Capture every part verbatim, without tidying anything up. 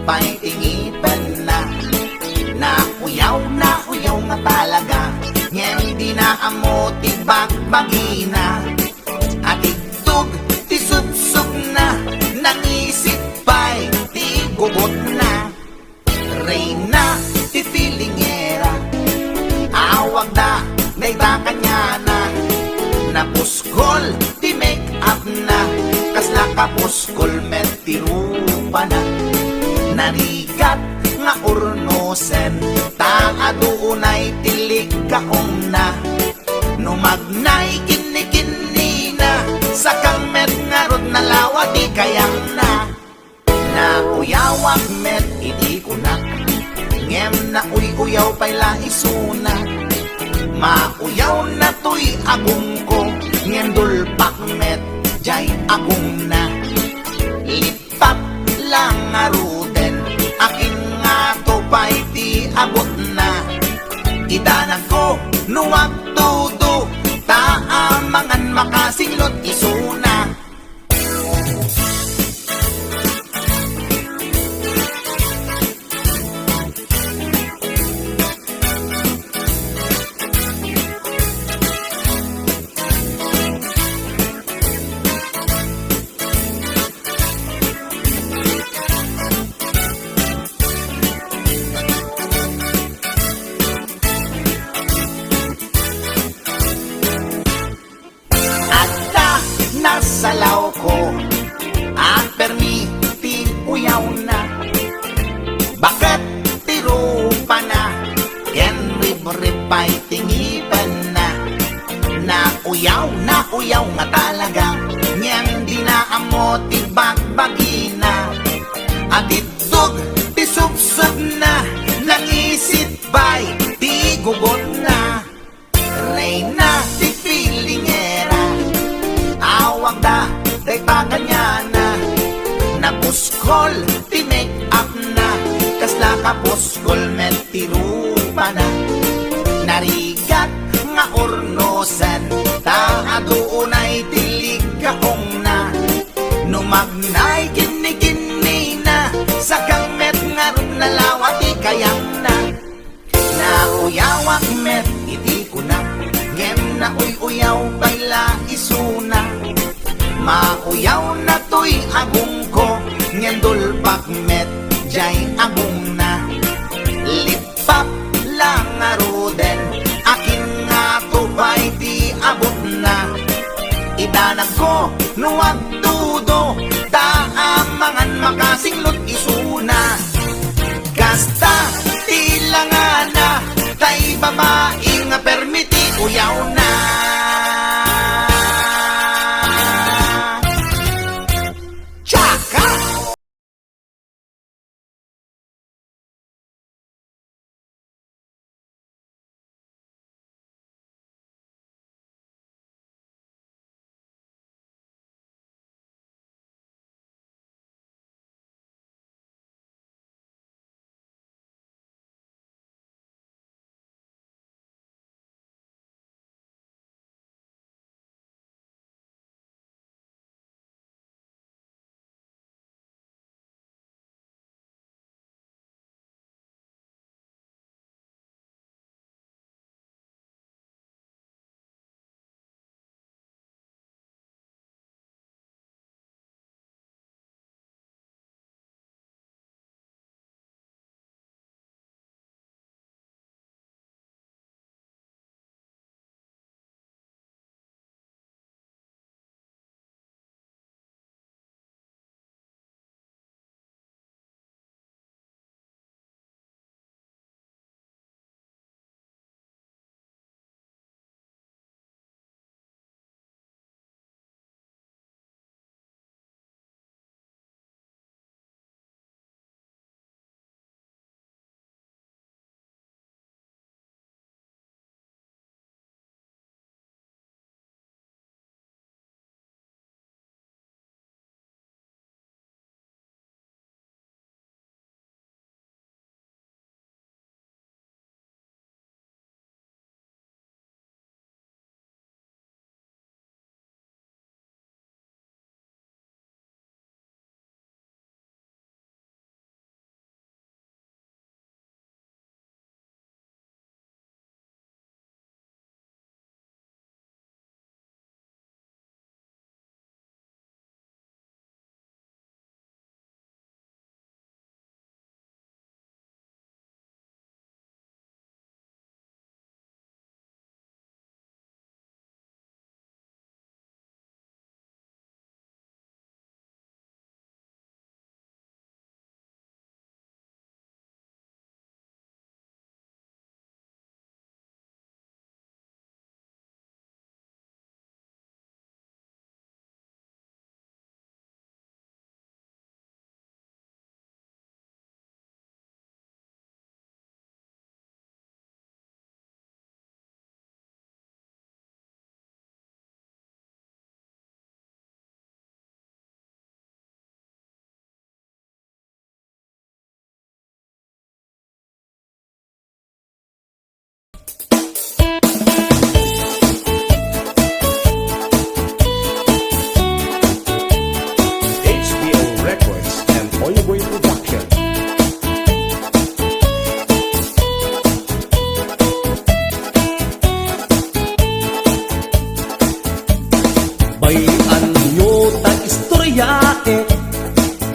pay ti ngipenna. Nauyaw, nauyaw nga talaga, ngem dina ammo ti bagbagina. Atiddog ti subsubna, nangisit pay ti gubotna. Reyna ti pilingera, awagda dayta kaniana. Napuskol ti make-upna, kasla kapuskol met ti rupana. Narigat nga urnosen, ta adu unay ti likkaongna. Numagnay kinnikinnina, sakang met ngarud nalawa ti kayangna. Nauyawak met iti kunak, ngem nauy-uyaw pay la isuna. Mauyaw natoy agongko, ngem dulpak met jay agongna. Lippap la ngaruden, akin ngato pay ti abutna. Idanagko no agtudo, ta amangan makasinglot isuna. Adda nasalawko, agpermi ti uyawna. Baket ti rupana, ken ribrip pay ti ngipenna. Nauyaw, nauyaw nga talaga, ngem dina ammo ti bagbagina. Atiddog ti subsubna, nangisit pay ti gubotna. Reyna ti pilingera, awagda dayta kaniana. Napuskol ti make-upna, kasla kapuskol met ti rupana. Narigat nga urnosen, ta adu unay ti likkaongna. Numagnay kinnikinnina, sakang met ngarud nalawa ti kayangna. Nauyawak met iti kunak, ngem nauy-uyaw pay la isuna. Mauyaw natoy agongko, ngem dulpak met jay agongna. Lippap la ngaruden, akin ngato pay ti abutna. Idanagko no agtudo, ta amangan makasinglot isuna. Kasta ti langana, tay babai nga permi ti uyawna. Tsaka!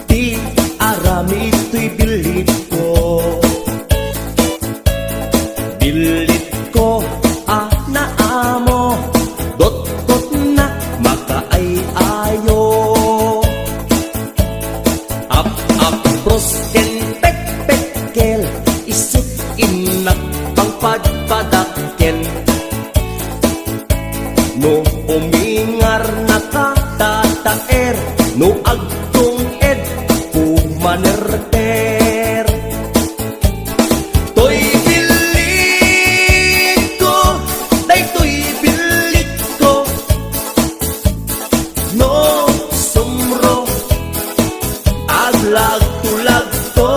Ti aramid toy billit ko. Billit ko a naamo, dotkotna makaay-ayo. Ap-apros ken pekpekkel, isut' innak pangpadpadakkel. No umingarnaka, tataer, no agtung-ed, pumanerter. Toy billit ko, daytoy billit ko. No sumro, aglagto-lagto.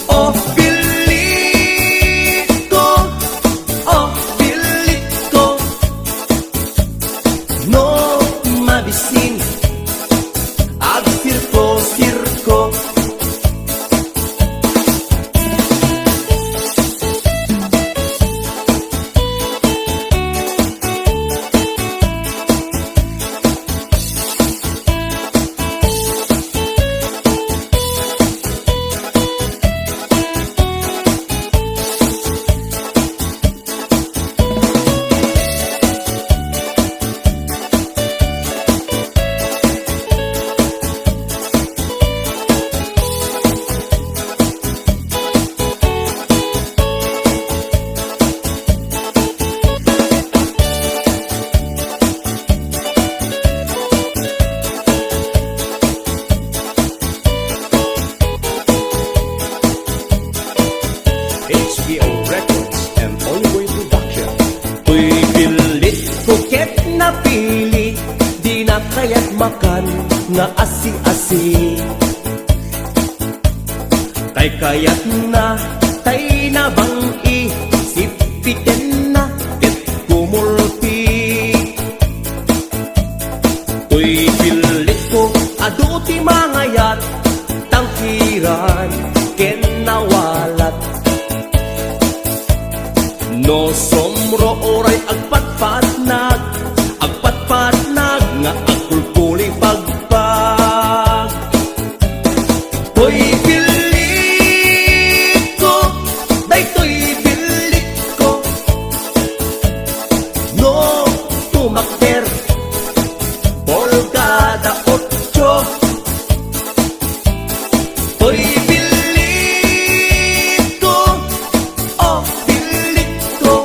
Oh, billit ko, oh, billit ko. No mabisin, agsirko-sirko. H B O Records and Oliboy Production. Toy billit ko ket napili, di na kayat makan nga asi-asi. Kaykayatna tay nabang-i, sipitenna ket kumulpi. Toy billit ko, adu ti mangayat, tangkiran ken nawalat. No sumro uray agpatpatnag, agpatpatnag nga agkulkulipagpag. Toy billit ko, daytoy billit ko. No tumakder, polkada otso. Toy billit ko, oh, billit ko.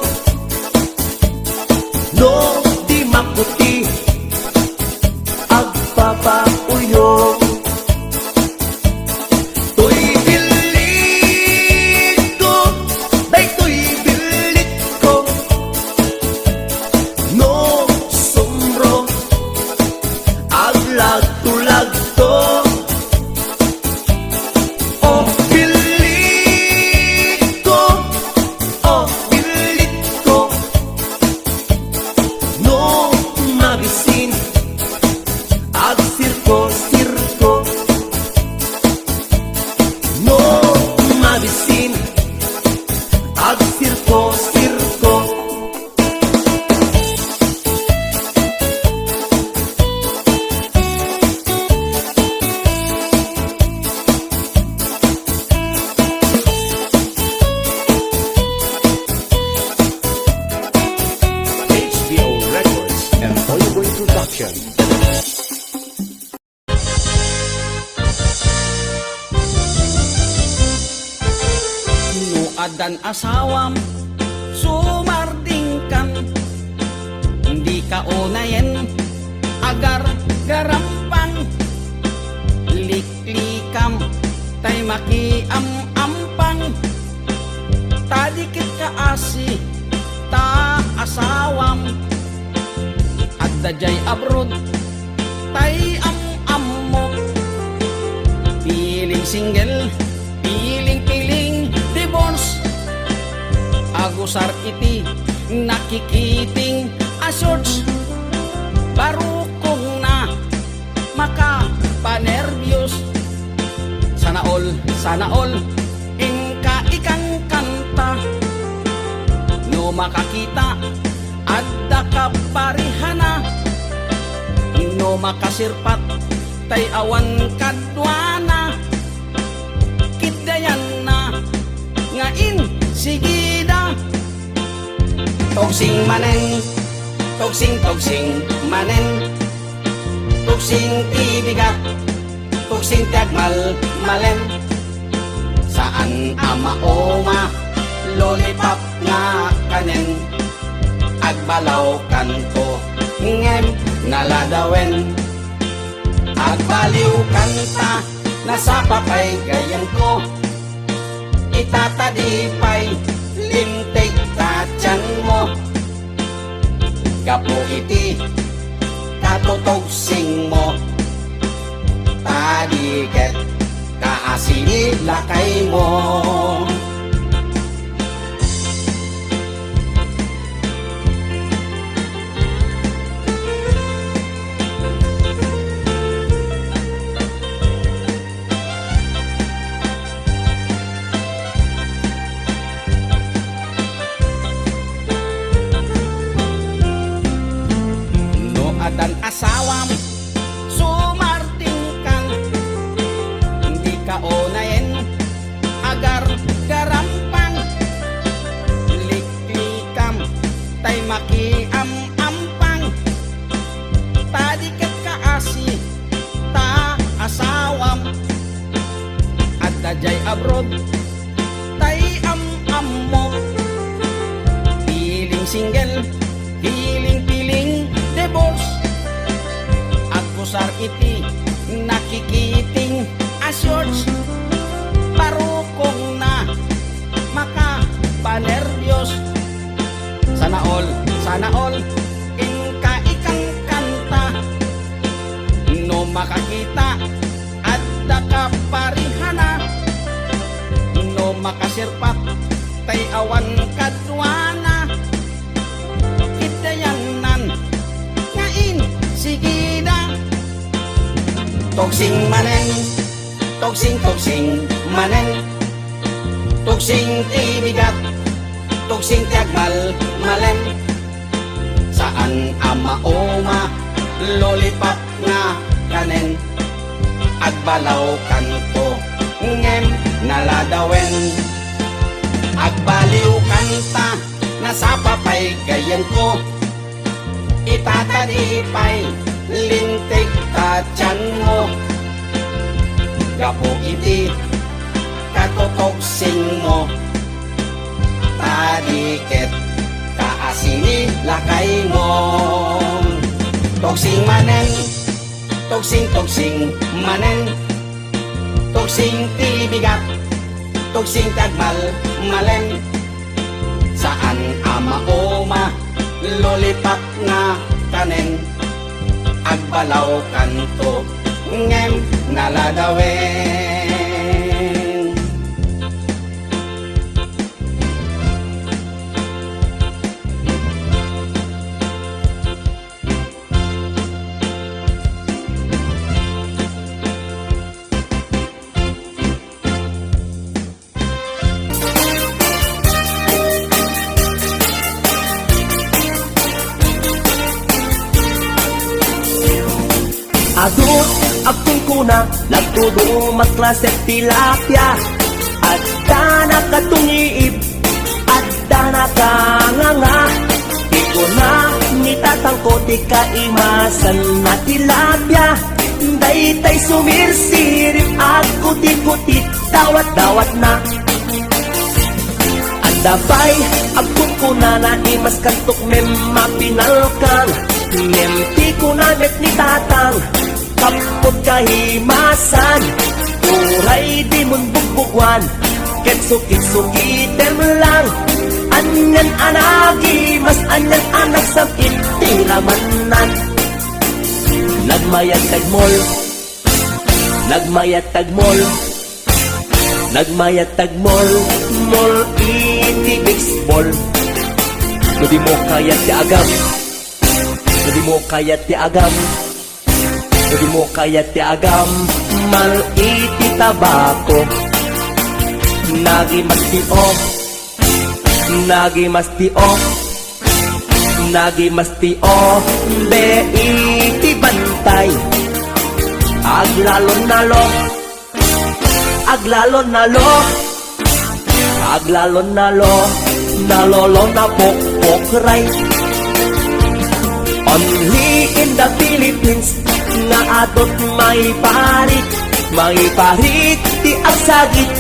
No di makuti, agpapauyo. Toy billit ko, daytoy billit ko. No sumro, aglagto-lagto. Oh, billit ko, oh, billit ko. No mabisin, agsirko-sirko. No mabisin, agsirko-sirko. H B O Records and Oliboy Production. No addan asawam, sumardingkan, dika unayen agargarampang. Liklikam tay makiam-ampang, ta di ket kaasi ta asawam. Adda jay abroad tay am-ammok. Piling single, piling-piling divorce. Agusar iti nakikiting a shorts. Barukongna, makapanerbios. Sana all, sana all, inka ikankanta. No makakita, adda kaparihana. No makasirpat tay awan kaduana, kiddayanna nga insigida. Tugsing manen, tugsing, tugsing manen, tugsing ti bigat, tugsing ti agmalmalen. Saan a mauma, lollipop nga kanen. Agbalaw kanto, ngem naladawen. Agbaliw kanta, nasapa pay gayyemko. Itatadi pay, lintik ta tianmo. Gapu iti katutugsingmo, tadi ket kaasi ni lakaymo. No addan asawam, sumartingkan, dika unayen agargarampang, liklikam tay makiam-ampang, tadi ket kaasi ta asawam. Adda jay abroad tay am-ammo. Piling single, piling-piling divorce. Agkusar iti nakikiting a shorts. Barukongna makapanerbios. Sana all, sana all, inka ikankanta. No makakita, adda kaparihana. No makasirpat, tay awan kaduana. Kiddayannan nga insigida. Tugsing manen, tugsing, tugsing manen. Tugsing ti bigat, tugsing ti agmalmalen. Saan a mauma, lollipop nga kanen. Agbalaw kanto, ngem naladawen. Agbaliw kanta, nasapa pay gayyemko. Itatadi pay, lintik ta tianmo. Gapu iti katutugsingmo, tadi ket kaasi ni lakaymo. Tugsing manen, tugsing, tugsing manen, tugsing ti bigat, tugsing ti agmalmalen. Saan a mauma, lollipop nga kanen. Agbalaw kanto, ngem naladawen. Adu, agkunkuna, nagdudumat klase tilapia. Adda nakatungiib, adda nakanganga. Ikuna ni tatangko ti kaimasan na tilapia. Daytay sumirsirip, agkutikutit, dawat-dawatna. Adda pay agkunkunana, imaskanto ngem mapinalkan. Ngem ti kuna met ni tatang, kapput kahimasan, uray dimon bugbuguan, ket sukit-sukitem lang. Anian a nagimas, anian a nagsam-it ti lamannan. Nagmayat tagmol, nagmayat tagmol, nagmayat tagmol, mol iti baseball. No di mo kayat ti agam, no di mo kayat ti agam, no di mo kayat ti agam, mal iti tabako. Nagimas ti o, nagimas ti o, nagimas ti o, be iti banta. Tay, aglalon nalo, aglalon nalo, aglalon nalo, nalolo na pokpokray. Only in the Philippines nga adut maiparit, maiparit ti agsagit,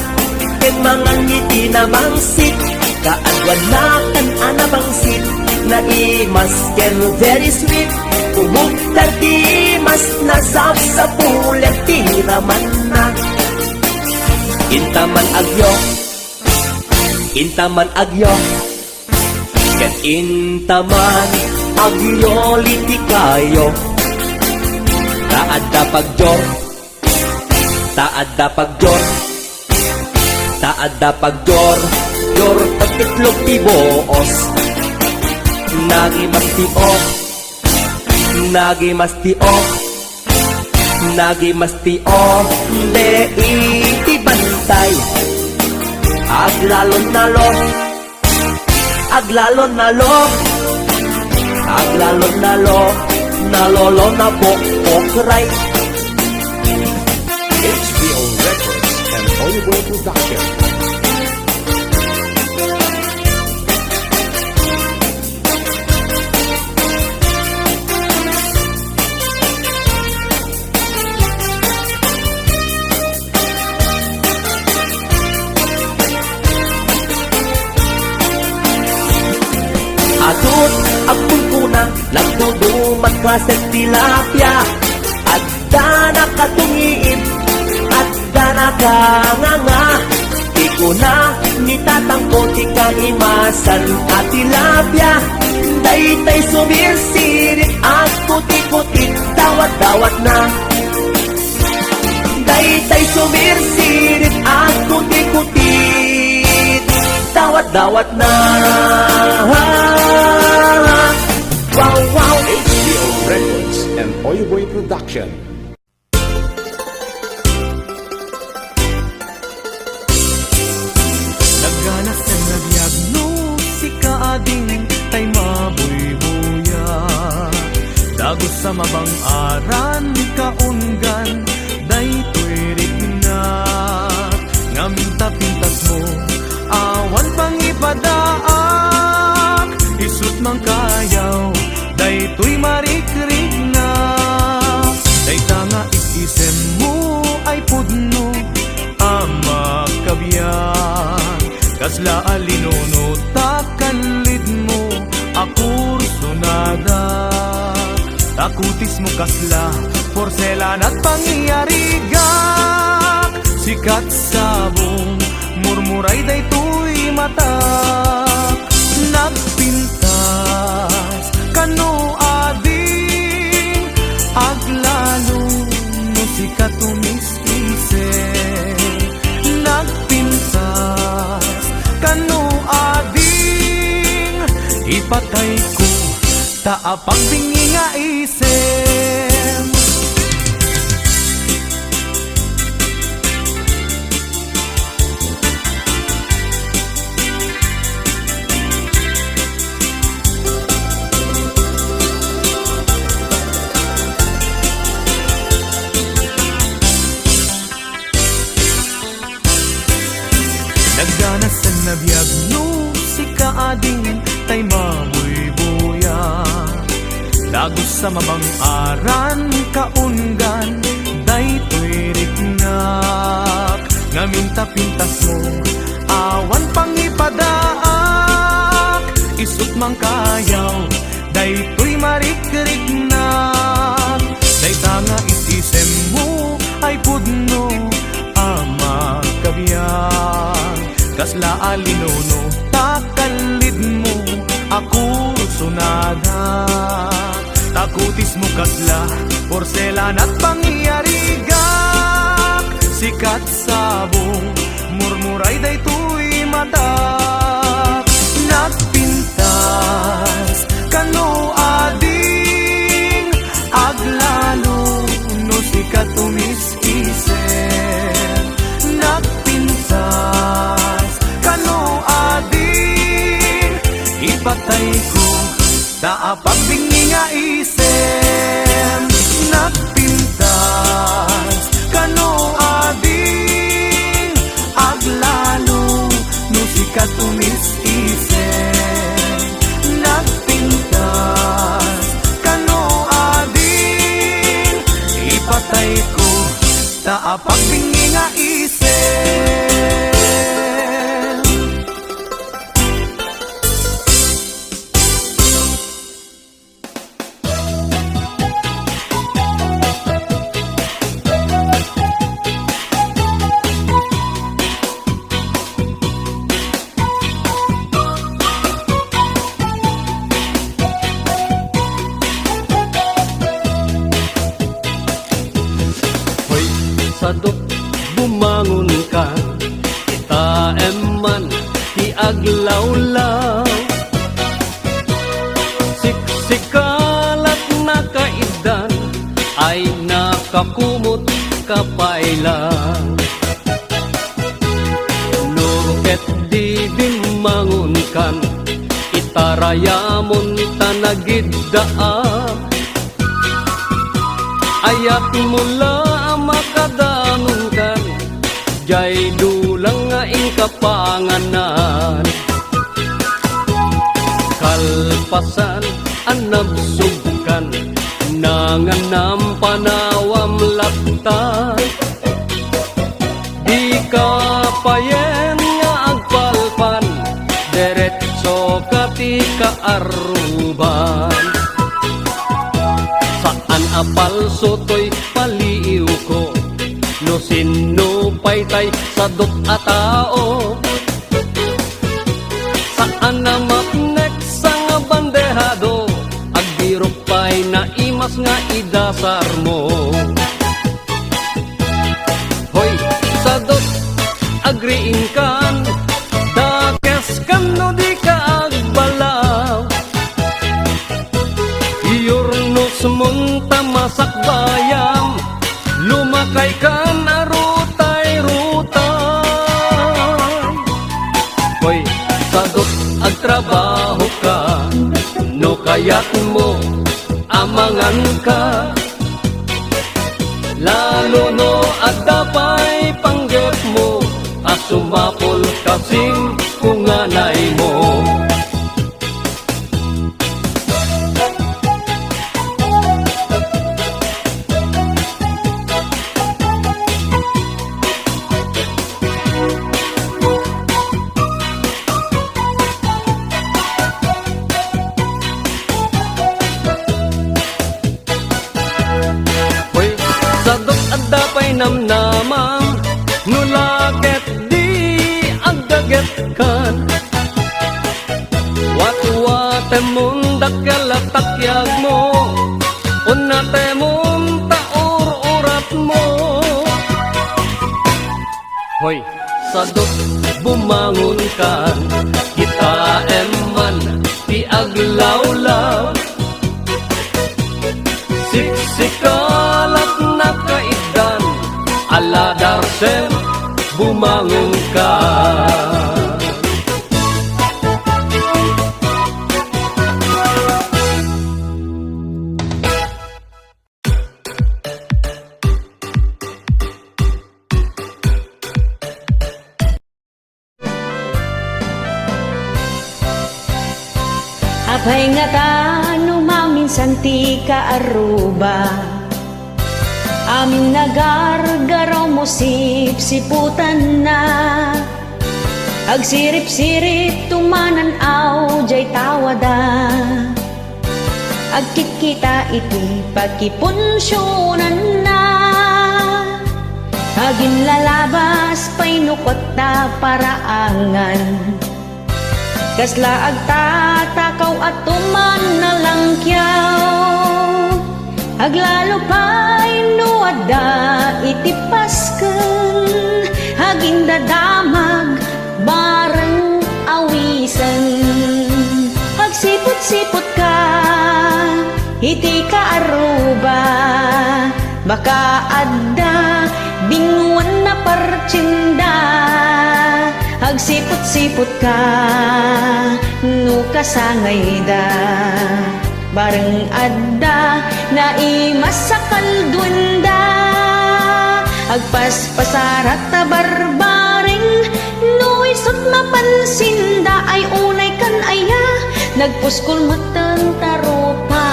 ken mangan iti namangsit. Kaaduanna ken a nabangsit, naimas ken very sweet. Umugtan ti mas nasapsapulan ti ramanna. Intaman agyo, intaman agyo, ket intaman agyo litikayo. Ta adda pagdior, ta adda pagdior, ta adda pagdior, dior pagtitlog ti buos. Nagimas ti o, nagimas ti o, nagimas ti o, de iti bantay. Aglalon nalo, aglalon nalo, aglalon nalo, nalolo na pokpokray. H B O Records and Oliver Production. Adut, agpungpuna, nagdudumat, klase tilapia. Adda nakatungiib, adda nakanganga. Ti kuna ni tatangko ti kaimasan a tilapia. Daytay sumirsirit, agkutikutit, dawat-dawatna. Daytay sumirsirit, agkutikutit, dawat-dawatna. Wow, wow. H B O Records and Oyoboy Production. Nagganas ken nabiag no sika ading tay mabuybuya. Dagus a mabang-aran kaunggan daytoy riknak. Ngem ta pintasmo, awan pangipadaak, isut' mangkayaw daytoy marikriknak. Dayta nga is-isemmo ay pudno a makabiag. Kasla a linuno ta kallidmo a kursonadak. Ta kutismo kasla porselana't pangiyarigak. Sikat sabong, murmuray daytoy matak. Nagpintas kano ading, aglalo no sika tumis-isip. Nagpintas kano ading, ipatayko ta apagbingi nga isip. Nagganas a nabiag no sika ading tay mabuybuya. Dagus a mabang-aran kaunggan daytoy riknak. Ngamin ta pintasmo, awan pangipadaak, isut' mangkayaw daytoy marikriknak. Dayta nga is-isemmo ay pudno a makabiag. Kasla a linuno ta kallidmo a kursonadak. Ta kutismo kasla porselana't pangiyarigak. Sikat sabong, murmuray daytoy matak. Nagpintas kano ading, aglalo no sika tumis-isip. Nagpintas kano ading, ipatayko ta apagbingi nga isip. Nag- Ay ko, ta apagbingi nga isip. Hoy, sadot, bumangon ka, itaem man ti aglawlaw. Siksikalat nakaiddan, ay nakakumot ka pay lang. No ket di bimmangonkan, itarayamon ta nagiddaam. Ayatmo la a makadanonkan, jay dulang nga inka panganan. Kalpasan a nabsogkan, nanganam panawam latta. Dika payen nga agpalpan, deretso ka ti kaarruban. Saan a palso toy paliiwko, no sinno pay tay sadot a tao. Saan a mapnek sa nga bandehado, agbirok pay naimas nga idasarmo. Hoy, sadot, agriingkan, dakeskan no dika agbalaw. Iyurnosmon ta masakbayam, lumakaykan a rutay-rutay. Hoy, sadot, agtrabahoka, no kayatmo a manganka. Lalo no adda pay panggepmo a sumapul ka simkunganaymo. Hoy, sadot, adda pay namnamam, no la ket di agdagetkan. Watwatemon dakkel a takyagmo, unnatemon ta ur-uratmo. Hoy, sadot, bumangonkan, kitaem man ti aglawlaw. Siksikalat nakaiddan, ala Darcel, bumangonka. Apay ngata no maminsan ti kaarruba? Amin nga gargarawmo sipsiputanna. Agsiripsirip tumanan-aw jay tawada. Agkitkita iti pakipunsionanna. Aginlalabas pay no kua ta paraangan. Kasla agtatakaw a tuman nalangkiaw. Aglalo pay no adda iti pasken. Agindadamag bareng awisen. Agsiput-siputka iti kaarruba, baka adda dinguan a partienda. Agsiput-siputka no kasangayda, bareng adda naimas a kalduenda. Agpaspasarat a barbareng no isut mapansinda ay unay kan aya, nagpuskol metten ta rupa.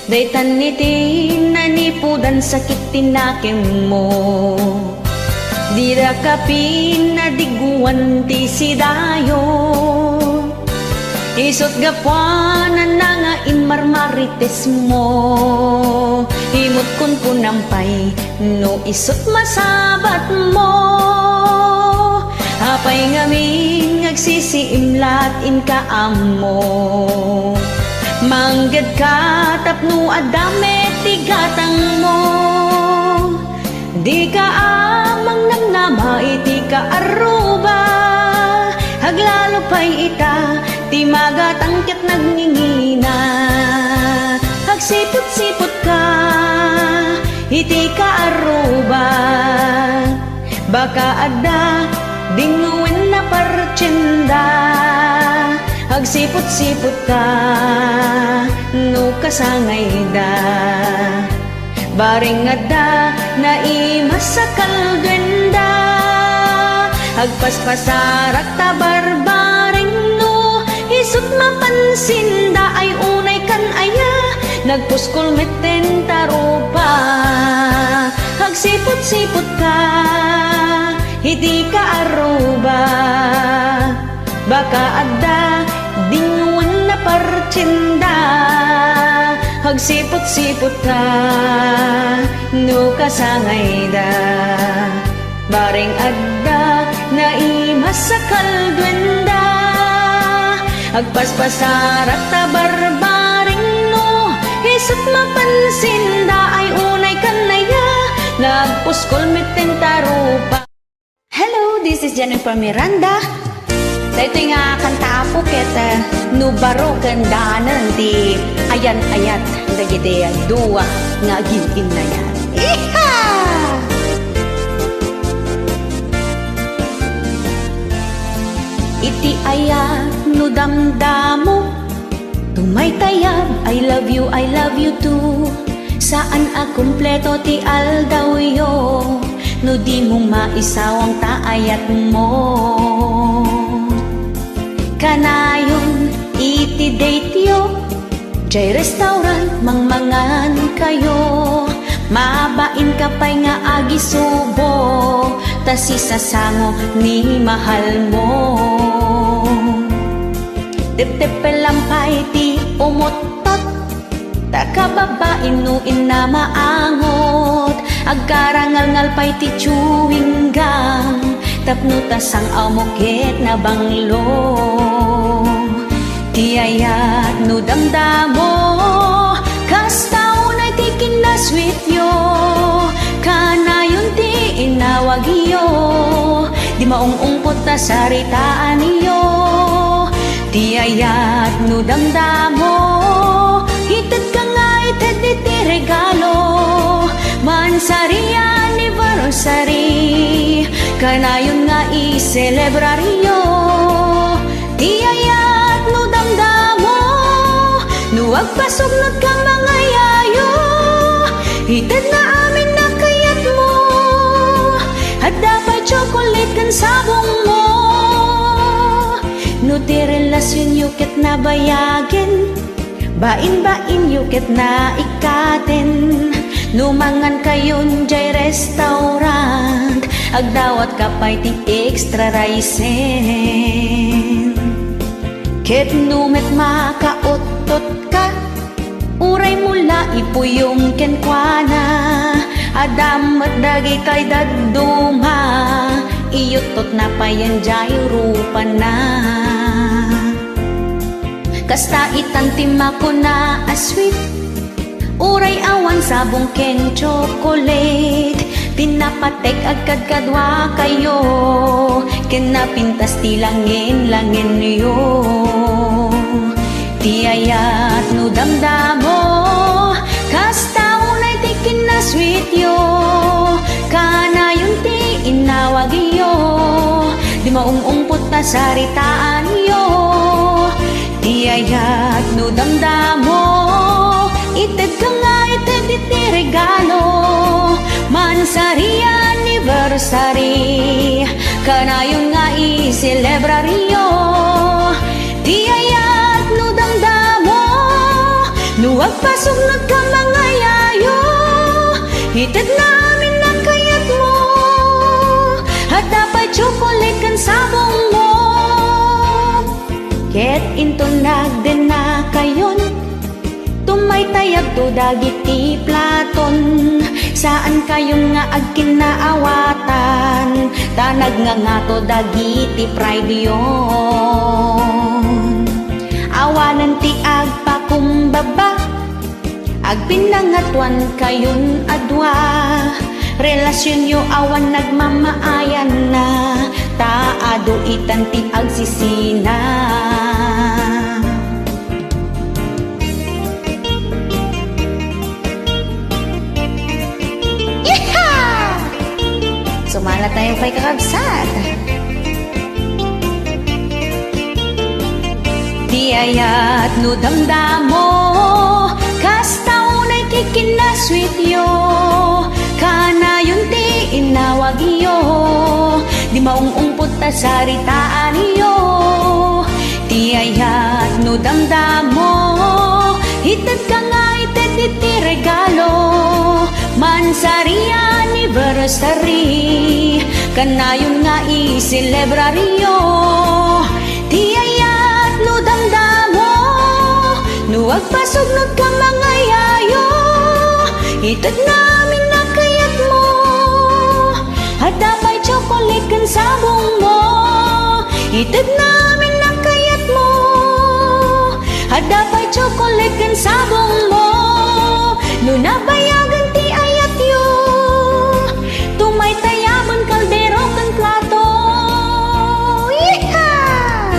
Daytan iti nanipudan sakit ti nakemmo. Dida ka pinadigwan ti sidayo. Isut gapuananna nga inmarmaritesmo. Imut kunkunam pay no isut masabatmo. Apay ngamin nga agsisiimlat inka ammo? Manggedka tapno adda met ti gatangmo. Dika amang namnama iti kaarruba. Aglalo pay ita ti magatang ket nagngingina. Agsiput-siputka iti kaarruba. Baka adda dingoen a partienda. Agsiput-siputka no kasangayda. Bareng adda naimas a kalduenda. Agpaspasarak ta barbareng no isut mapansinda. Ay unay kan aya, nagpuskol metten ta rupa. Agsiput-siputka iti kaarruba. Baka adda dingoen a partienda. Agsiput-siputka no kasangayda. Bareng adda naimas a kalduenda. Agpaspasarak ta barbareng no isut mapansinda. Ay unay kan aya, nagpuskol metten ta rupa. Hello, this is Jennifer Miranda. Daytoy nga kanta, Apo, ket, eh, no baro ken daanen ti ayan-ayat dagiti dua nga agin-innayan. Iha! Iti ayat no damdamo, tumaytayab, I love you, I love you too. Saan a kumpleto ti aldawyo no dimo maisawang ta ayatmo. Kanayon iti dateyo, jay restaurant mangmangan kayo. Mabain ka pay nga agisubo, ta sisasango ni mahalmo. Teptepelam pay ti umuttot, ta kababain no inna maangot. Agkarangalngal pay ti chewing gum, tapno ta sang-awmo ket nabanglo. Ti ayat no damdamo, kasta unay ti kinna-sweetyo. Kanayon ti inawagyo, di maung-ungpot ta saritaanyo. Ti ayat no damdamo, itedka nga ited iti regalo. Mansari, anniversary, kanayon nga iselebraryo. Ti ayat no damdamo, no agpasugnot ka mangayayo, itedna amin a kayatmo. Adda pay chocolate ken sabongmo. No ti relasionyo ket nabayagen, bain-bainyo ket naikkaten. No mangankayon jay restaurant, agdawatka pay ti extra raisen. Ket no met makauttotka, uraymo la ipuyong kenkuana. Adda met dagitoy dadduma, iyuttotna payen jay rupana. Kasta itan ti makuna a sweet, uray awan sabong ken chocolate. Ti napateg agkadkaduakayo, ken napintas ti langin-langinyo. Ti ayat no damdamo, kasta unay ti kinna-sweetyo. Kanayon ti inawagyo, di maung-ungpot ta saritaanyo. Ti ayat no damdamo, itedka nga ited iti regalo. Mansari, anniversary, kanayon nga iselebraryo. Ti ayat no damdamo, no Agpasuknot ka, mangayayo, itedna amin a kayatmo. Adda pay tsokolit ken sabongmo. Ket inton nagdennakayon, tumaytayabto dagiti platon. Saankayon nga agkinnaawatan, ta nagngangato dagiti prideyon. Awanen ti agpakumbaba, agpinnangatoankayon a dua. Relasionyo awan nagmamaayanna, ta adu itan ti agsisina. Yeehaw! Sumala tayo pay, kakabsat. Ti ayat no damdamo, kasta unay ti kinasweetyo, kanayon ti inawagyo, di maung-ungpot ta saritaanyo. Ti ayat no damdamo, itedka nga ited iti regalo, mansari, anniversary, kanayon nga iselebraryo. Ti ayat no damdamo, no agpasuknot ka, mangayayo, itedna amin a kayatmo. Adda pay tsokolit ken sabongmo, itedna amin a kayatmo. Adda pay tsokolit ken sabongmo, no nabayagen ti ayatyo, tumaytayaben kaldero ken plato. Yeehaw!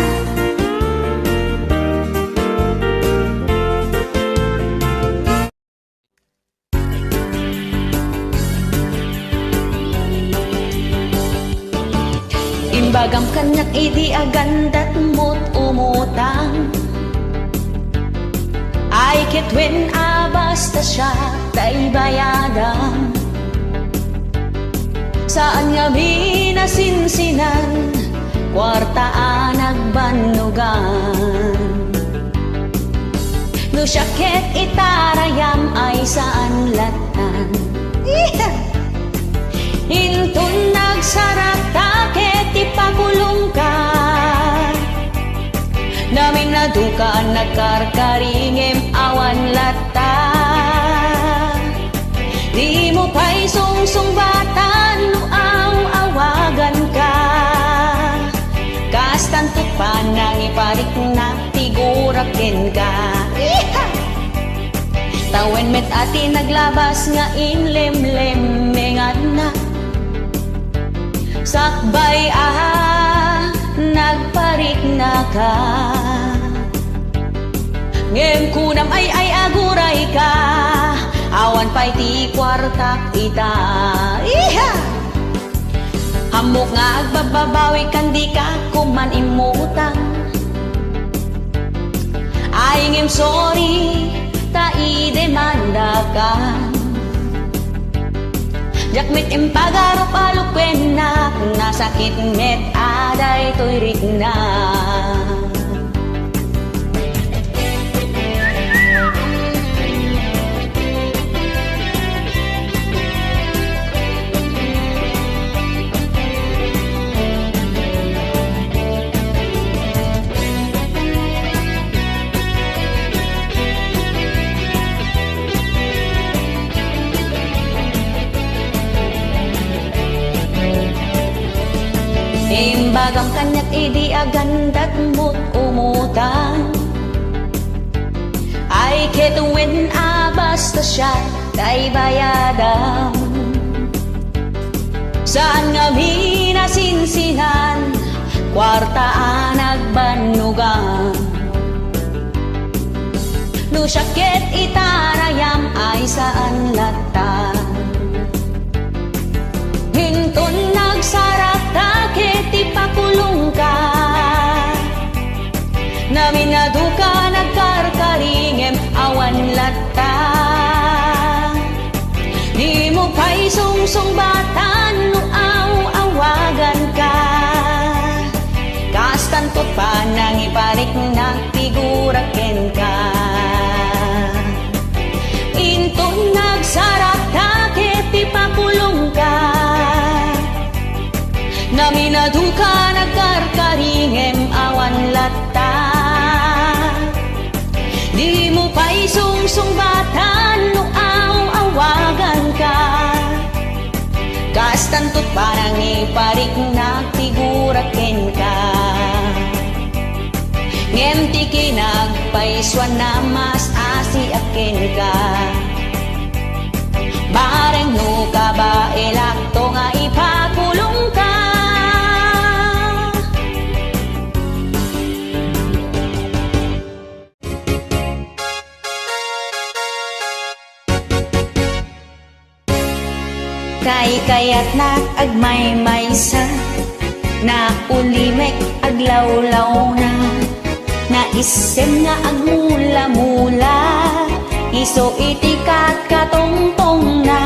Imbagam kaniak idi agandatmot umutang. Ay ket wen a basta siak ta ibayadam. Saan ngamin a sinsinan, kuarta a nagbannogan. No siak ket itarayam ay saan lattan. Inton nagsarakta ket ipakulongka. Namin a duka a nagkarkari ngem awan latta. Dimo pay sungsungbatan no aw-awaganka. Kastanto panangipariknak ti gurak kenka. Iha! Ta wen met a ti naglabas nga inlemlemmenganna. Sakbay a nagpariknaka. Ngem kunam ay-ay, agurayka, awan pay ti kuartak ita. Iha! Ammok nga agbabbabawikan, dika koman immutang. Ay, ngem sorry, ta idemandakan. Diak met impagarup a lukwennak, nasakit met a daytoy riknak. Imbagam kaniak idi agandatmot umutang. Ay ket wen a basta siak ta ibayadam. Saan ngamin a sinsinan, kuarta a nagbannogan. No siak ket itarayam ay saan latta. Inton nagsarakta ket ipakulongka. Namin a duka nagkarkari ngem awan latta. Dimo pay sungsungbatan no aw-awaganka. Kastanto panangipariknak ti gurak kenka. Duka nagkarkari ngem awan latta. Dimo pay sungsungbatan no aw-awaganka. Kastanto panangipariknak ti gurak kenka. Ngem ti kinagpaysuanna mas asiak kenka. Bareng no kabaelakto nga ipakulongka. Kaykayatnak agmaymaysa, naulimek aglawlawna, naisem nga agmulamula, isu iti katkatongtongna,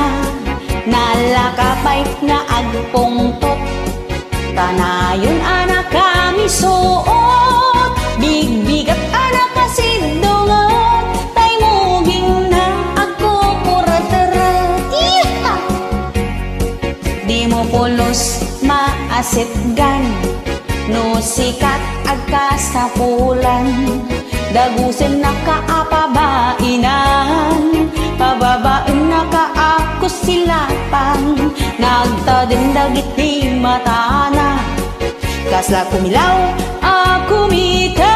nalaka pay nga agpungtot. Kanayon a nakamisuot, bigbigat a nakasiddunget, tay mugingna agkukureteret. Iha! Dimo pulos maasitgan, no sikat agkasapulan. Dagusennaka a pabainan, pababaennaka a kusilapan, nagtadem dagiti matana. Kasla kumilaw a kumita,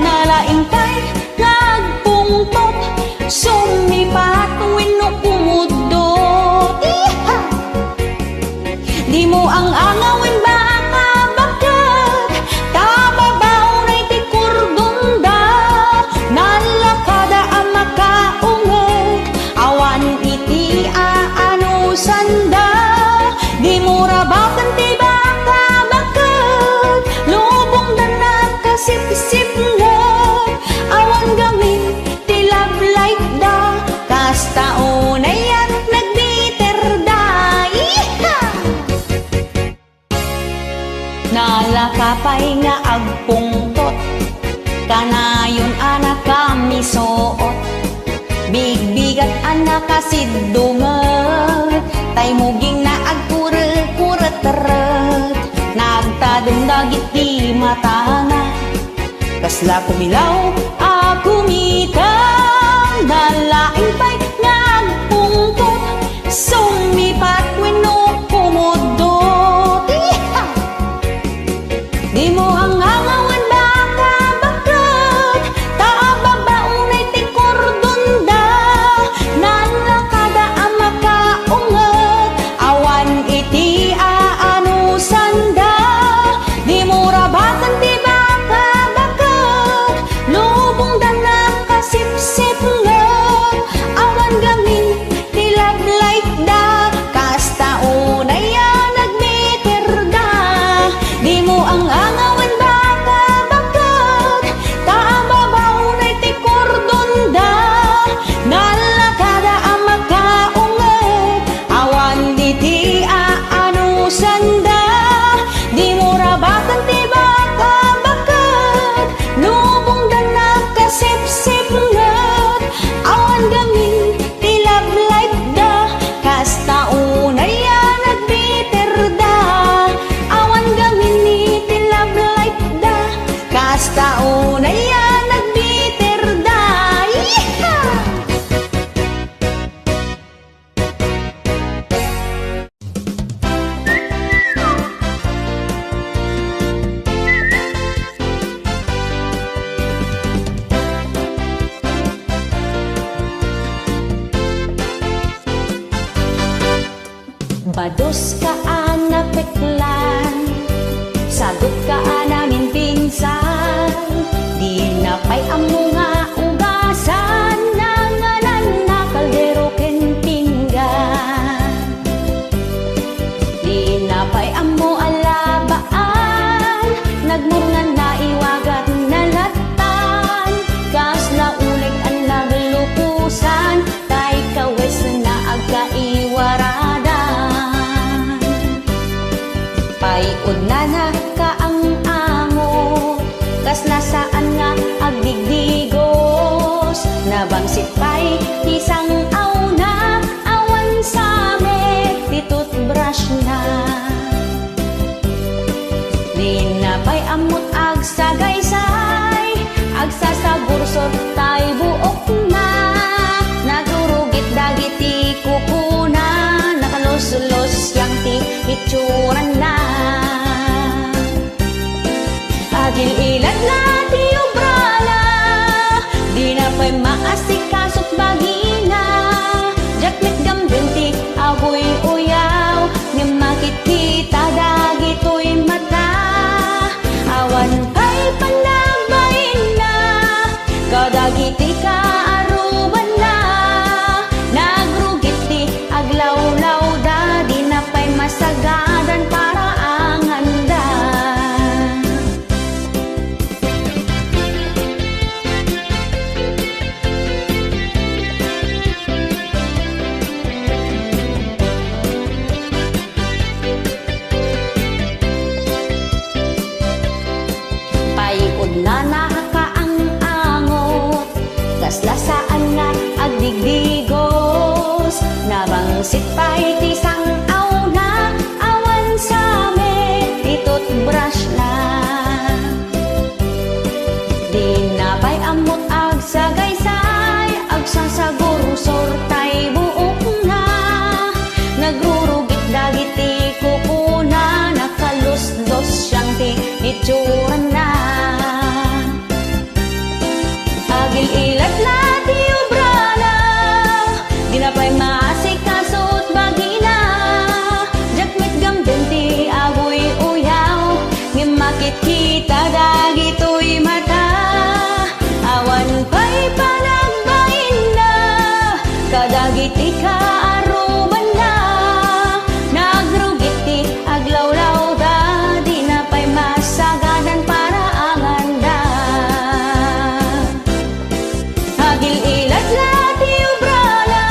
nalaing pay nga agpungtot, sumipat wenno kumuddot. Iha! Dimo ang-angawen baka bakket, ta babaw na iti kordonda, nalakada a makaunget, awan iti aanusanda. Dimo rabaken ti baka bakket, lubongda nakasipsipnget, awan gamin ti love life da, kasta unay a nagbitter da. Iha! Nalaka pay nga agpungtot, kanayon a nakamisuot, bigbigat a nakasiddunget, tay mugingna agkurekurteret, nagtadem dagiti matana. Kasla kumilaw a kumita, nalaing pay nga agpungtot, sumipat wenno kumuddot. Iha! Dimo ang-angawen baka bakket, ta babaw na iti kordonda, nalakada a makaunget, awan iti aanusanda. Dimo rabaken ti baka bakket, lubongda nakasipsipnget, awan gamin ti love life da, kasta unay a nagbitter da. Dimo ang-angawen baka bakket, ta babaw na iti kordonda, nalakada a makaunget, awan iti aanusanda. Dimo rabaken ti baka bakket, lubongda nakasipsipnget, awan gamin ti love life da, kasta unay a nagbitter da. Awan gamin ti love life da, kasta unay a nagbitter da. Iha! Badoska a napeklan, sagutka a naminpinsan, dina pay ammo nga ugasan, nangananna kaldero ken pinggan. Dina pay ammo a labaan, nagmurngan naiwagat nalatan, kasla uleg a nagluposan, tay kawesna agkaiwaradan. Pay-odnana kaang-ango, kasla saan nga agdigdigos, nabangsit pay ti sang-awna, awan samek ti toothbrushna. Asikasot bagina, diak met gamden ti aguy-uyaw, ngem makitkita dagitoy mata. Awan pay panagbainna kadagiti kaarubanna. Nagrugit ti aglawlawda, dina pay masagadan paraanganda. Paiudna nakaang-angot, kasla saan nga agdigdigos. Nabangsit pay ti sang-awna, awan sa met ti toothbrushna. Dina pay ammot agsagaysay, agsasagursor tay buokna. Nagrurugit dagiti kukuna, nakalusdos sian ti itsurana. Agil-ilad la ti obrana, dina pay maasikasot bagina. Diak met gamden ti aguy-uyaw, ngem makitkita dagitoy mata. Awan pay panagbainna kadagiti kaarubanna. Nagrugit ti aglawlawda, dina pay masagadan paraanganda. Agil-ilad la ti obrana,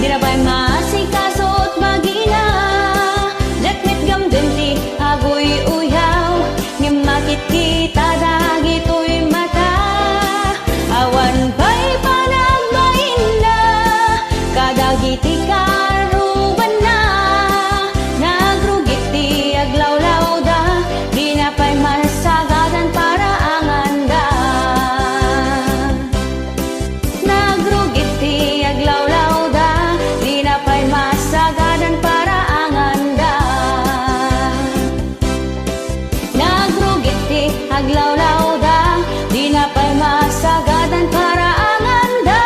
dina pay maasikasot bagina. Diak met gamden ti aguy-uyaw, ngem makitkita dagitoy mata. Awan pay panagbainna kadagiti kaarubanna. Nagrugit ti aglawlawda, dina pay masagadan paraanganda. Nagrugit ti aglawlawda, dina pay masagadan paraanganda. Nagrugit ti aglawlawda, dina pay masagadan paraanganda.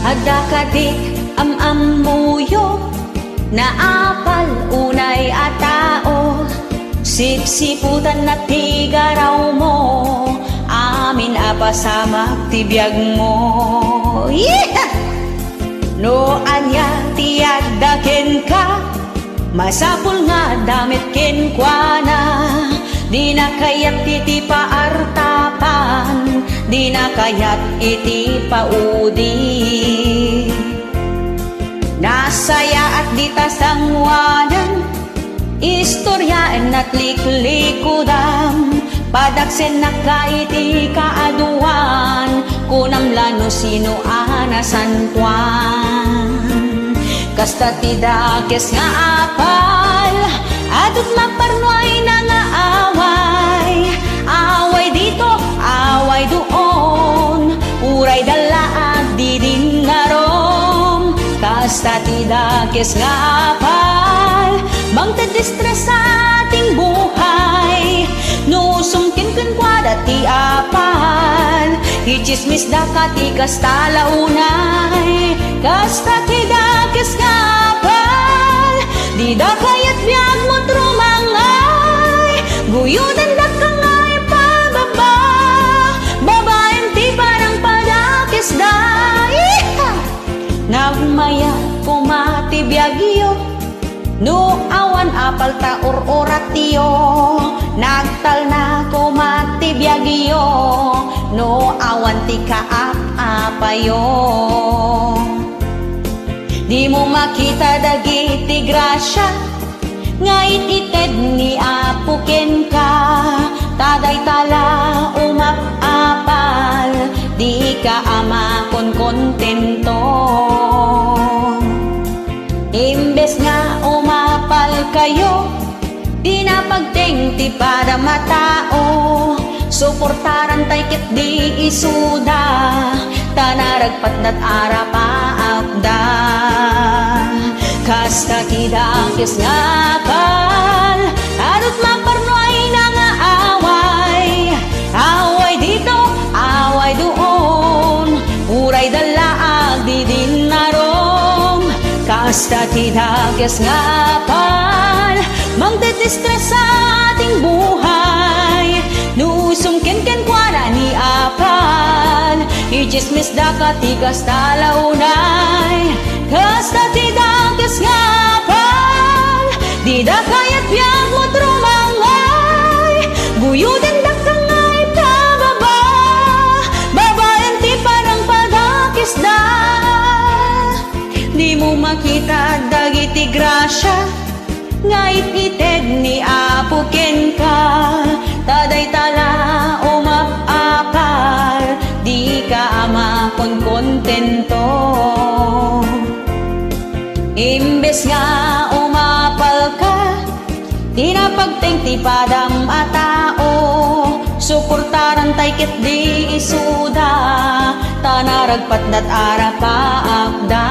Adda kadi am-ammoyo, naapal unay a tao, sipsiputanna ti garawmo, amin a pasamak ti biagmo. Yeeha! No ania ti adda kenka, masapul nga adda met kenkuana. Dina kayat ti, ti paartapan, dina kayat iti paudi. Nasayaat dita sangoanan, istoriaen, natliklikudam. Padaksennak ka iti kaaduan, kunam la no sino a nasantoan. Kasta ti dakes nga apal, adut maparnuay na nga away. Away dito, away doon, uray dalla agdidinnarom. Kasta ti dakes nga apal, mangted distresa ti buhay. No sumkin kenkuada ti apal, itsismisda ka ti kasta la unay. Kasta ti dakes nga apal, dida kayat biagmo rumangay. Guyodandak ka nga ipababa, babaen ti panangpadakesda. Iha! Nagmayat koma ti biagyo, no awan apal ta ur-uratyo. Nagtalna koma ti biagyo, no awan ti kaap-apayo. Dimo makita dagiti grasia nga it-ited ni Apo kenka, ta dayta la umap-apal, dika a makonkontento. Imbes nga umapalkayo, Ti padam a tao, suportarantay ket di isuda, ta naragpatdat a rapaapda. Kasta ti dakes nga apal, adut maparnuayna nga away, away dito, away doon, uray dalla agdidinnarom. Kasta ti dakes nga apal, mangtitistresa ti buhay. No sumken kenkuana ni apal, itsismisda ka ti kasta la unay. Kasta ti dakes nga apal, dida kayat biag met rumangay. Guyodendaka nga ipababa, babaen ti panangpadakesda. Dimo makita dagiti grasia nga it-ited ni Apo kenka, ta dayta la umap-apal, dika a makonkontento. Imbes nga umapalka, ti napagteng ti padam a tao, suportarantay ket di isuda, ta naragpatdat a rapaapda.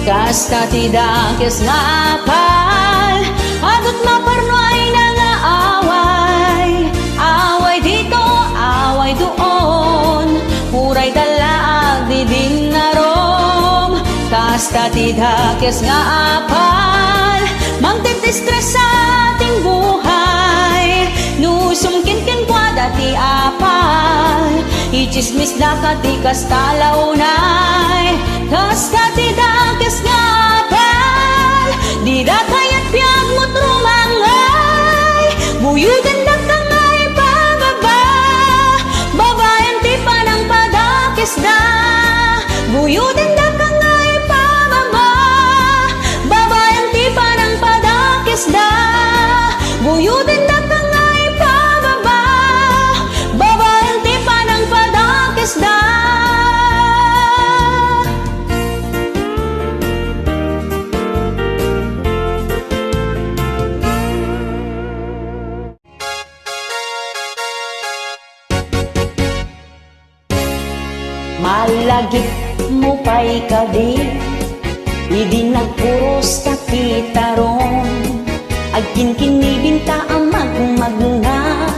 Kasta ti dakes nga apal, adut maparnuayna nga away, away dito, away doon, uray dalla agdidinnarom. Kasta ti dakes nga apal, mangtitistresa ti buhay. No sumken kenkuada ti apal, itsismisda ka ti kasta la unay. Kasta ti dakes nga apal, dida kayat biag met rumangay. Guyodendaka nga ipababa, babaen ti panangpadakesda. Guyodendaka nga ipababa, babaen ti panangpadakesda. Guyodendaka nga ipababa, babaen ti panangpadakesda. Malagipmo pay kadi idi nagpuros ta ti tarong? Agkinkinibinta a magmagna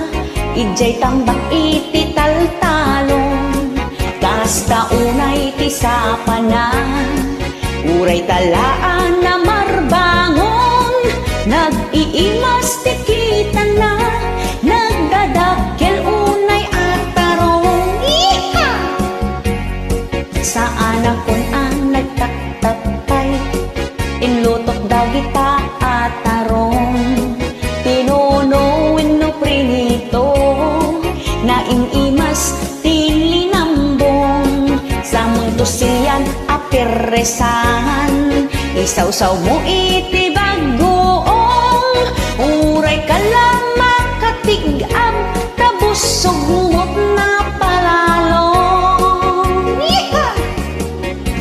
idiay tambak iti taltalong. Kasta unay ti sapana, uray talaan a marbangon. Nag-iimas ti kitana, nagdadakkel unay a tarong. Iha! Saanakon a nagtaktaktay, inlutok dagita a tarong. Pinuno wenno prinito, naim-imas ti linambong. Samongto sian a perresan, isawsawmo iti baggoong. Uray ka la makatig-ab, ta busog met napalalong. Yeehaw!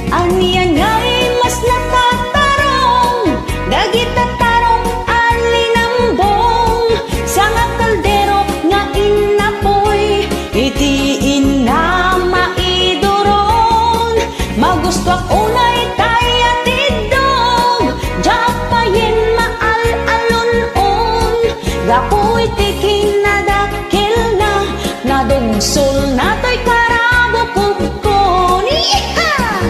Ania nga imas natatarong dagita tarong a linambong, sanga kaldero nga innapoy iti inna maiduron. Magustuak unay tay a tiddog, diak payen maal-alun-on. Gapu iti kinadakkelna, nadungsolna toy karabukobkon. Iha!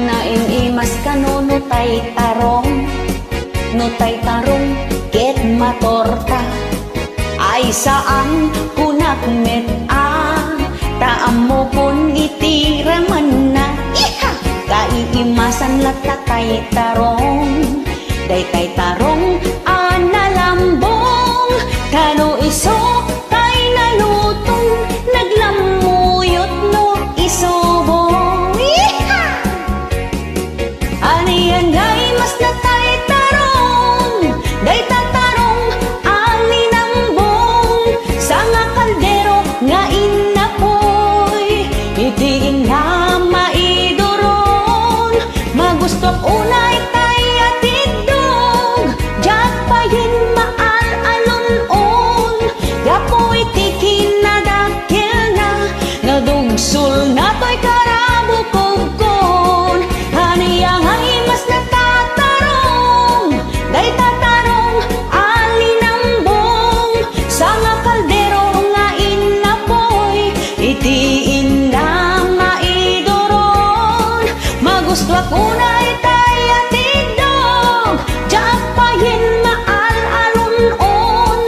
Naim-imas kano no tay tarong, no tay tarong ket matorta. Ay saan, kunak met a, ta ammokon iti remenna. Iha! Kaiimasan latta tay tarong, daytay tarong a nalambong. Kano isu tay nalutong, naglammuyot no isubo. Iha! Ania nga imas natay tarong, Kunay tay a tiddog, diak payen maal-alun-on.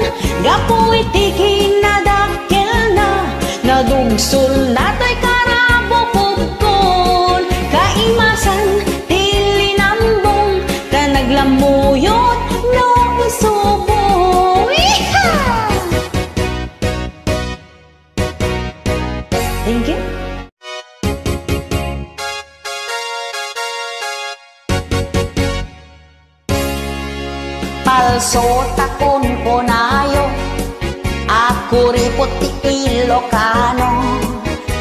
Gapu iti kinadakkelna, nadugsolna tay karabukobkon. Kaimasan ti linambong, ta naglammuyot no isubo. Iha! Thank you. Palso ta kunkunayo a kuripot ti Ilocano.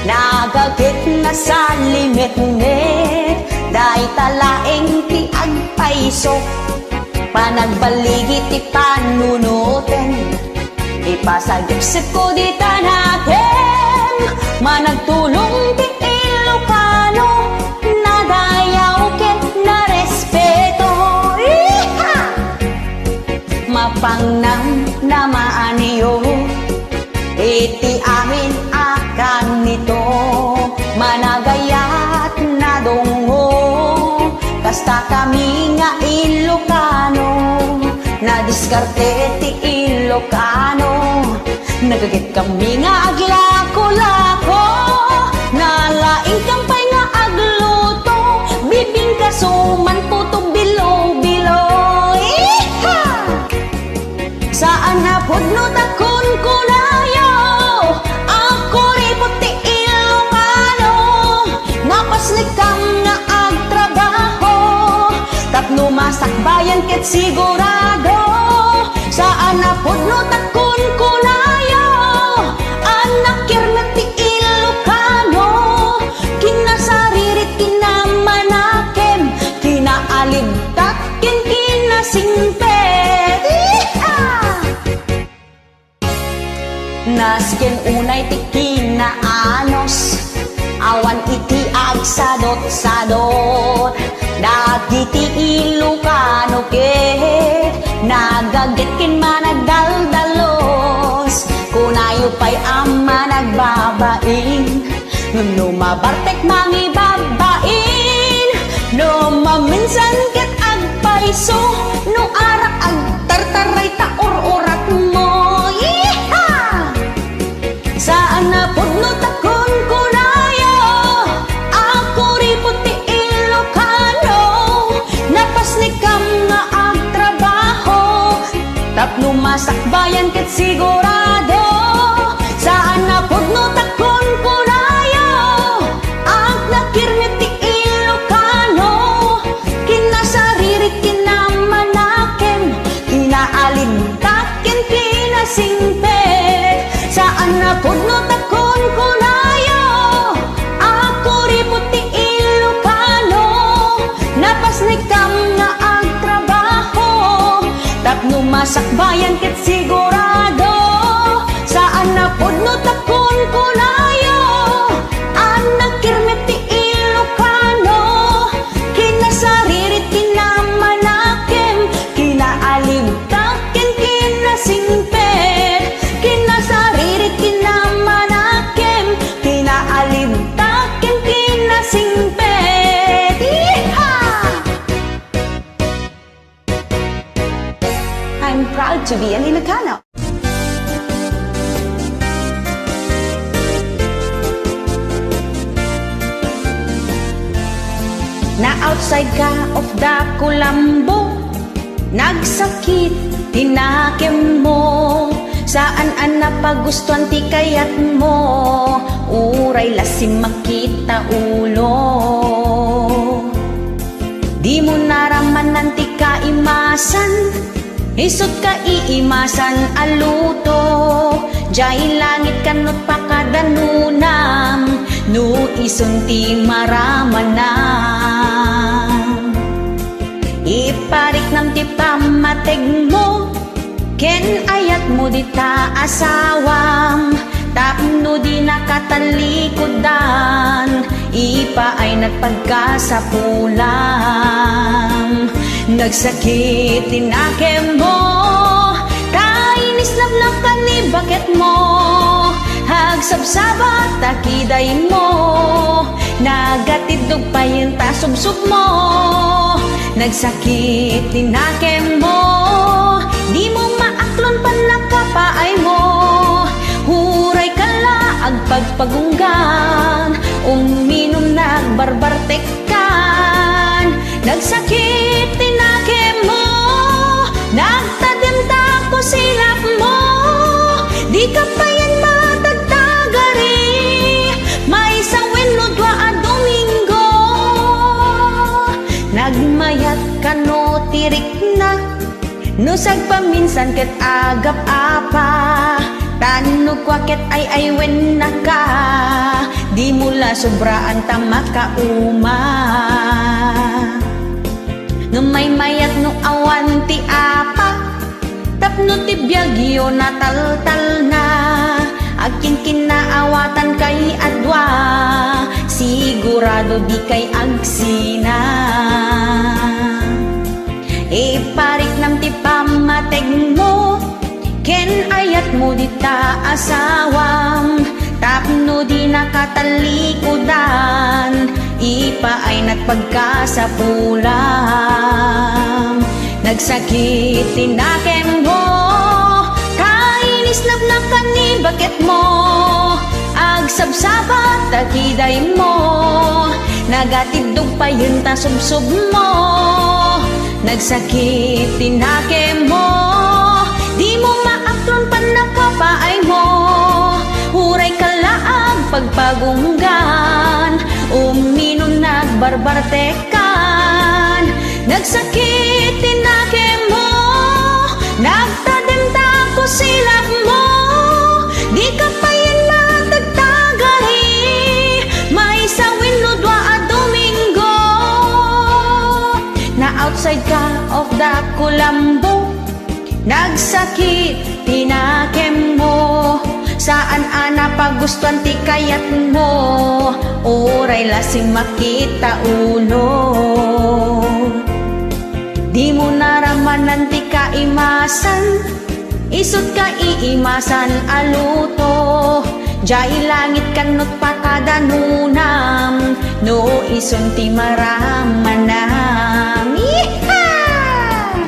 Nagaget, nasalimetmet, dayta laeng ti agpayso. Panagballigi ti panunoten. Ipasagipsipko dita nakem, managtulong ti Ilocano, nadayaw ket narespeto. Iha! Mapangnamnamaanyo iti amin a kannito, managayat, nadungngo, kasta kami nga Ilocano, nadiskarte ti Ilocano. Nagaget kami nga aglako-lako, nalaing kam pay nga agluto, bibingka, suman, puto, bilo-bilo. Iha! Saan a pudno ta kunkunayo a kuripot ti Ilocano. Napasnekam nga agtrabaho tapno masakbayan ket sigurado. Saan a pudno ta kunkunayo a nakirmet ti Ilocano. Kinasaririt, kinamanakem, kinaalibtak, ken kinasingpet. Iha! Nasken unay ti kinaanos, awan iti agsadot-sadot. Dagiti Ilocano ket nagaget ken managdaldallos. Kunayo pay a managbabain. Ngem no mabartek mangibabain, no maminsan ket agpayso, no arak agtartaray ta ur-uratmo. Iha! Saan a pudno ta kunkunayo a kuripot ti Ilocano. Napasnekam nga agtrabaho tapno masakbayan ket sigurado. Saan a pudno ta kunkunayo a nakirmet ti Ilocano. Kinasaririt, kinamanakem, kinaalibtak, ken kinasingpet. Saan a pudno ta kunkunayo a kuripot ti Ilocano. Napasnekam nga agtrabaho tapno masakbayan ket sigurado. Saan a pudno ta kunkunayo a nakirmet ti Ilocano. Kinasaririt, kinamanakem, kinaalibtak, ken kinasingpet. Kinasaririt, kinamanakem, kinaalibtak, ken kinasingpet. Iha! I'm proud to be an Ilocano. Na-outside ka of the kulambo, nagsakit ti nakemmo, saan a napagustuan ti kayatmo, uray la simmakit ta ulo. Dimo naramanan ti kaimasan, isut' kaiimasan a luto, diay langit kanut pakadanonam, no isun ti maramanan. Ipariknam ti pammategmo, ken ayatmo dita asawam, tapno dinaka tallikuddan, ipaaynak pagkasapulam. Nagsakit ti nakemmo, ta inisnapnap ka ni baketmo, agsabsaba ta kidaymo, Nagatiddog payen ta subsubmo. Nagsakit ti nakemmo. Dimo maaklon pannakapaaymo. Uray ka la agpagpagunggan. Uminum nagbarbartekkan. Nagsakit ti nakemmo. Nagtadem ta kusilapmo. Dika payen matagtagari. Maysa wenno dua a Domingo. Nagmayat kano ti rikna. No sagpaminsan ket agap-apa. Tan no kua ket ay-aywennaka. Dimo la sobraan ta makauma. Ngem maymayat no awan ti apa. Tapno ti biagyo nataltalna. Agkinkinnaawatan kay a dua. Sigurado dikay agsina. Ipariknam ti pammategmo ken ayatmo dita asawam tapno dinaka tallikudan. Ipaaynak pagkasapulam. Nagsakit ti nakemmo, kainisnapnak ni baketmo. Agsabsabat ta kidaymo, nagatiddog payen ta subsubmo. Nagsakit ti nakemmo, dimo maaklon pannakapaaymo. Uray ka la agpagpagunggan, uminum nagbarbartekkan. Nagsakit ti nakemmo, nagtadem ta kusilapmo. Dika payen matagtagari, maysa wenno dua a Domingo. Na outside ka of dakulambo. Nagsakit ti nakemmo, saan a napagustuan ti kayatmo, uray la simmakit ta ulo. Dimo naramanan ti kaimasan, isut' kaiimasan a luto. Diay langit kanno pakadanonam, no isun ti maramanam. Yeehaw!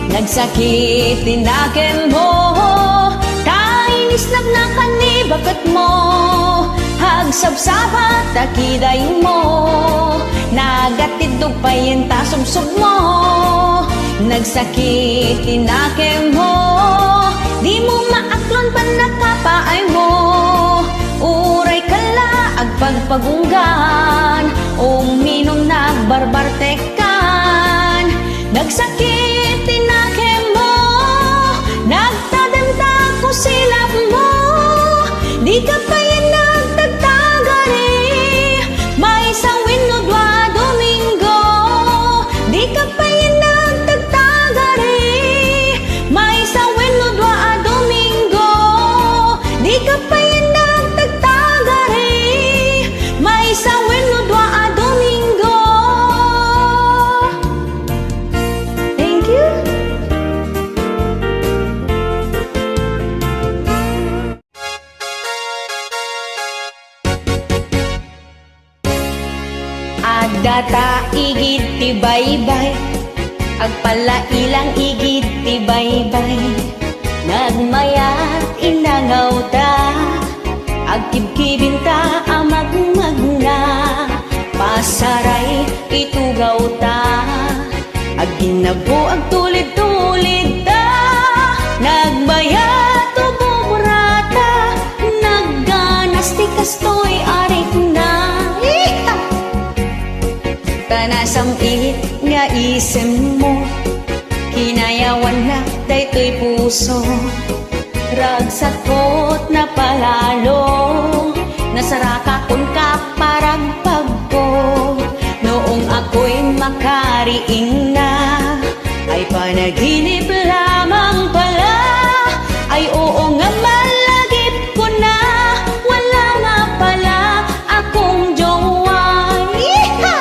Nagsakit ti nakemmo, ta inisnapnak ni baketmo. Agsabsabat ta kidaymo, nagatiddog payen ta subsubmo. Nagsakit ti nakemmo, dimo maaklon pannakapaaymo. Uray ka la agpagpagunggan, uminum nagbarbartek kan. Nagsakit ti nakemmo, nagtadem ta kusilapmo. Dika payen nagtagtagari, maysa wenno dua a Domingo. Dika payen nagtagtagari, maysa wenno dua a Domingo. Dika payen nagtagtagari, maysa wenno dua a Domingo. Thank you. Adda ta igid ti baybay, agpallailang igid ti baybay. Nagmayat inangawta, agkibkibinta a magmagna. Pasaray itugawta, agginnabo agtulidtulidta. Nagbayat ububrata, nagganas ti kastoy a rikna. Iha! Ta nasam-it nga isemmo, kinayawannak daytoy puso. Ragsatkot napalalo, nasaraka kunka paragpagko. Noong ako'y makariingna, ay panaginip lamang pala. Ay oo nga malagip ko na, wala nga pala akong jowa. Iha!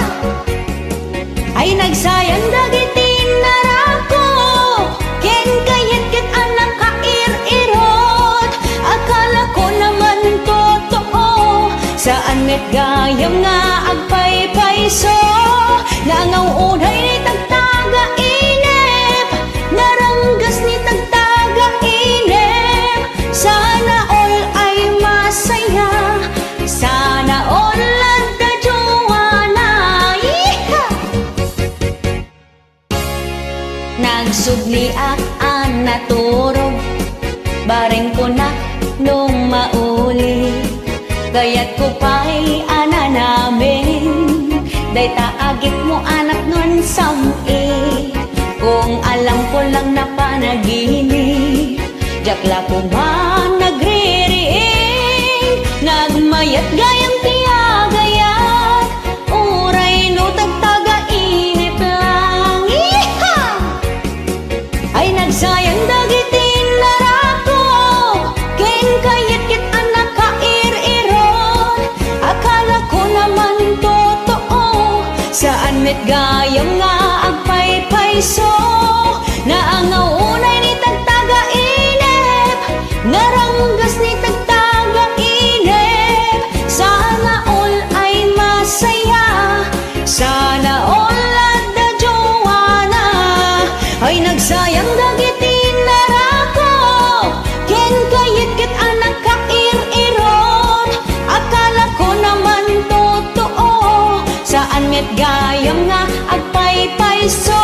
Gayam nga agpaypayso, nangaw unay ni tagtaga inep, naranggas ni tagtaga inep. Sana all ay masaya, sana all adda jowana. Yeehaw! Nagsubli ak a naturog, bareng kunak no mauli. Kayatko pay a nanamen, dayta a gitmo a napnoan sam-i. Kung alam ko lang na panaginip, diak la koma nagririing. Nagmayat gayam ti agayat, uray no tagtaga inep lang. Yeehaw! Ay, nagsayang dagiti narako, ken kayatket a nakair-irot. Akalako naman totoo, saan met gayam nga agpaypayso. Naangaw unay ni tagtaga inep, naranggas ni tagtaga inep. Sana all ay masaya, sana all adda jowana. Ay, nagsayang dagiti narako, ken kayatket a nakair-irot. Akalako naman totoo, saan met gayam nga agpaypayso.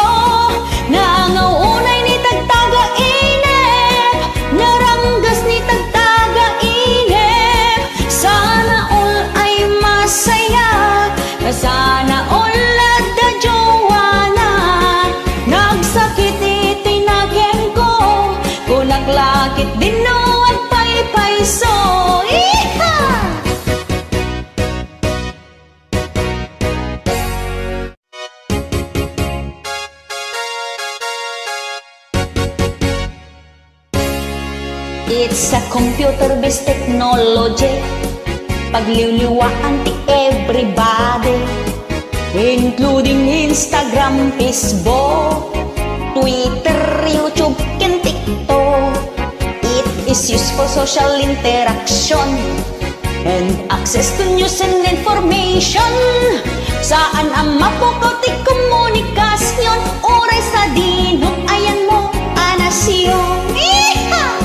Naangaw unay ni tagtaga inep, naranggas ni tagtaga inep. Sana all ay masaya, sana all adda jowana. Nagsakit iti nagingko, kunak la ketdin no agpaypayso. Yeehaw! It's a computer-based technology. Pagliwliwaan ti everybody, including Instagram, Facebook, Twitter, YouTube, ken TikTok. It is used for social interaction and access to news and information. Saan a mapukaw ti komunikasion, uray sadino ti ayanmo a nasion. Yeehaw!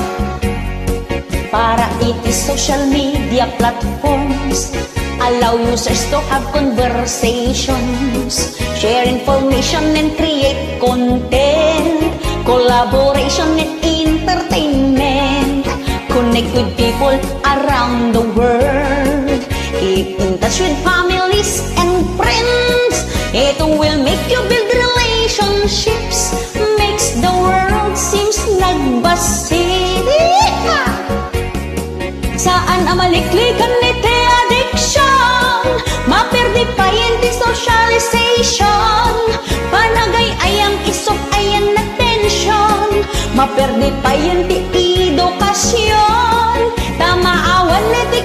Para iti social media platforms, allow users to have conversations, share information and create content, collaboration and entertainment. Connect with people around the world. Keep in touch with families and friends. It will make you build relationships. Makes the world seems nagbasit. Yeehaw! Saan a maliklikan iti addiction. Maperdi pay ti socialization. Panagay-ayam, isog ayan attention. Maperdi pay ti education. Ta maawan ti